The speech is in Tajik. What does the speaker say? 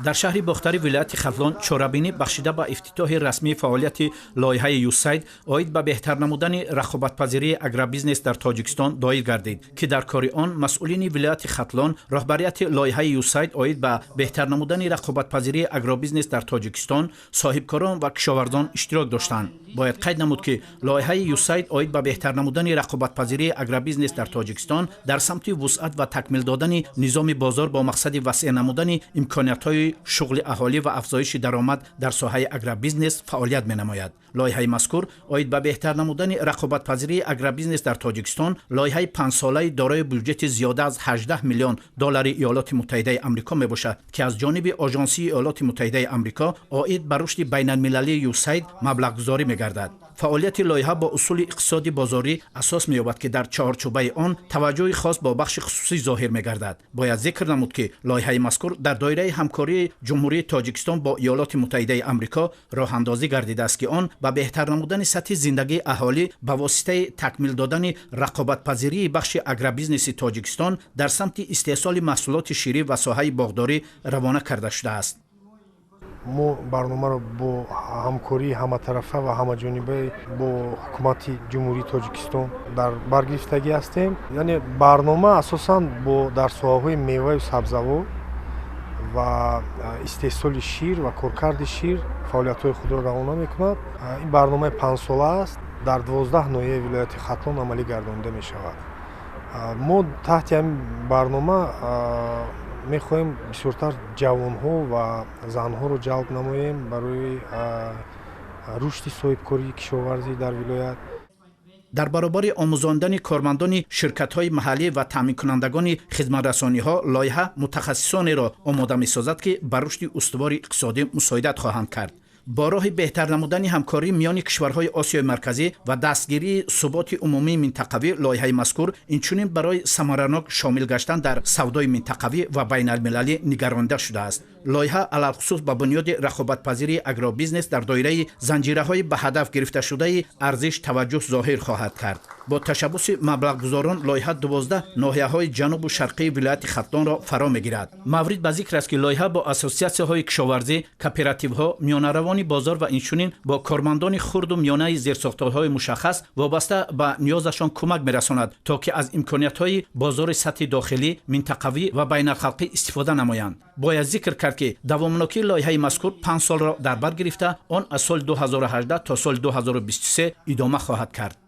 Дар шаҳри Бохтари вилояти Хатлон чорабинӣ бахшида ба ифтитоҳи расмии фаъолияти лоиҳаи ЮСАЙД оид ба беҳтар намудани рақобатпазирии агробизнес дар Тоҷикистон доир гардид, ки дар кори он масъулини вилояти Хатлон, роҳбарияти лоиҳаи ЮСАЙД оид ба беҳтар намудани рақобатпазирии агробизнес дар Тоҷикистон, соҳибкорон ва кишоварзон иштирок доштанд. Бояд қайд намуд, ки лоиҳаи ЮСАЙД оид ба беҳтар намудани рақобатпазирии агробизнес дар Тоҷикистон дар самти вусъат ва такмил додани низоми бозор бо мақсади васеъ намудани имкониятҳои шуғли аҳолӣ ва афзоиши даромад дар соҳаи агробизнес фаъолият менамояд. Лоиҳаи мазкур оид ба беҳтар намудани рақобатпазирии агробизнес дар Тоҷикистон лоиҳаи панҷсолаи дорои бюҷети зиёда аз 18 миллион доллари Иёлоти Муттаҳидаи Амрико мебошад, ки аз ҷониби Ожонсии Иёлоти Муттаҳидаи Амрико оид ба рушди байналмилалии ЮСАЙД маблағгузорӣ мегардад. Фаъолияти лоиҳа бо усули иқтисоди бозорӣ асос меёбад, ки дар чаҳорчӯбаи он таваҷҷӯҳи хос бо бахши хусусӣ зоҳир мегардад. Бояд зикр намуд, ки лоиҳаи мазкур дар доираи ҳамкории Ҷумҳурии Тоҷикистон бо Иёлоти Муттаҳидаи Амрико роҳандозӣ гардидааст, ки он ба беҳтар намудани сатҳи зиндагии аҳолӣ ба воситаи такмил додани рақобатпазирии бахши агробизнеси Тоҷикистон дар самти истеҳсоли маҳсулоти ширӣ ва соҳаи боғдорӣ равона карда шудааст. Мо барномаро бо ҳамкории ҳаматарафа ва ҳамаҷонибаи бо Ҳукумати Ҷумҳурии Тоҷикистон дар баргирифтагӣ ҳастем. Яъне барнома асосан бо дар соҳаҳои меваю сабзавот ва истеҳсоли шир ва коркарди шир фаъолиятҳои худро равона мекунад. Ин барномаи панҷсола аст, дар 12 ноҳияи вилояти Хатлон амалӣ гардонида мешавад. Мо таҳти ҳамин барнома мехоҳем бисёртар ҷавонҳо ва занҳоро ҷалб намоем барои рушди соҳибкории кишоварзӣ дар вилоят. Дар баробари омӯзондани кормандони ширкатҳои маҳаллӣ ва таъминкунандагони хизматрасониҳо, лоиҳа мутахассисонеро омода месозад, ки ба рушди устувори иқтисодӣ мусоидат хоҳанд кард. Бо роҳи беҳтар намудани ҳамкорӣ миёни кишварҳои Осиёи Марказӣ ва дастгирии суботи умумии минтақавӣ, лоиҳаи мазкур инчунин барои самаранок шомил гаштан дар савдои минтақавӣ ва байналмилалӣ нигаронида шудааст. Лоиҳа алалхусус ба бунёди рақобатпазирии агробизнес дар доираи занҷираҳои ба ҳадаф гирифташудаи арзиш таваҷҷӯҳ зоҳир хоҳад кард. Бо ташаббуси маблағгузорон лоиҳа 12 ноҳияҳои ҷанубу шарқии вилояти Хатлонро фаро мегирад. Маврид ба зикр аст, ки лоиҳа бо ассотсиатсияҳои кишоварзӣ, кооперативҳо, миёнаравони бозор ва инчунин бо кормандони хурду миёнаи зерсохторҳои мушаххас вобаста ба ниёзашон кӯмак мерасонад, то ки аз имкониятҳои бозори сатҳи дохилӣ, минтақавӣ ва байналхалқӣ истифода намоянд. Бояд зикр кард, ки давомнокии лоиҳаи мазкур 5 солро дар бар гирифта, он аз соли 2018 то соли 2023 идома хоҳад кард.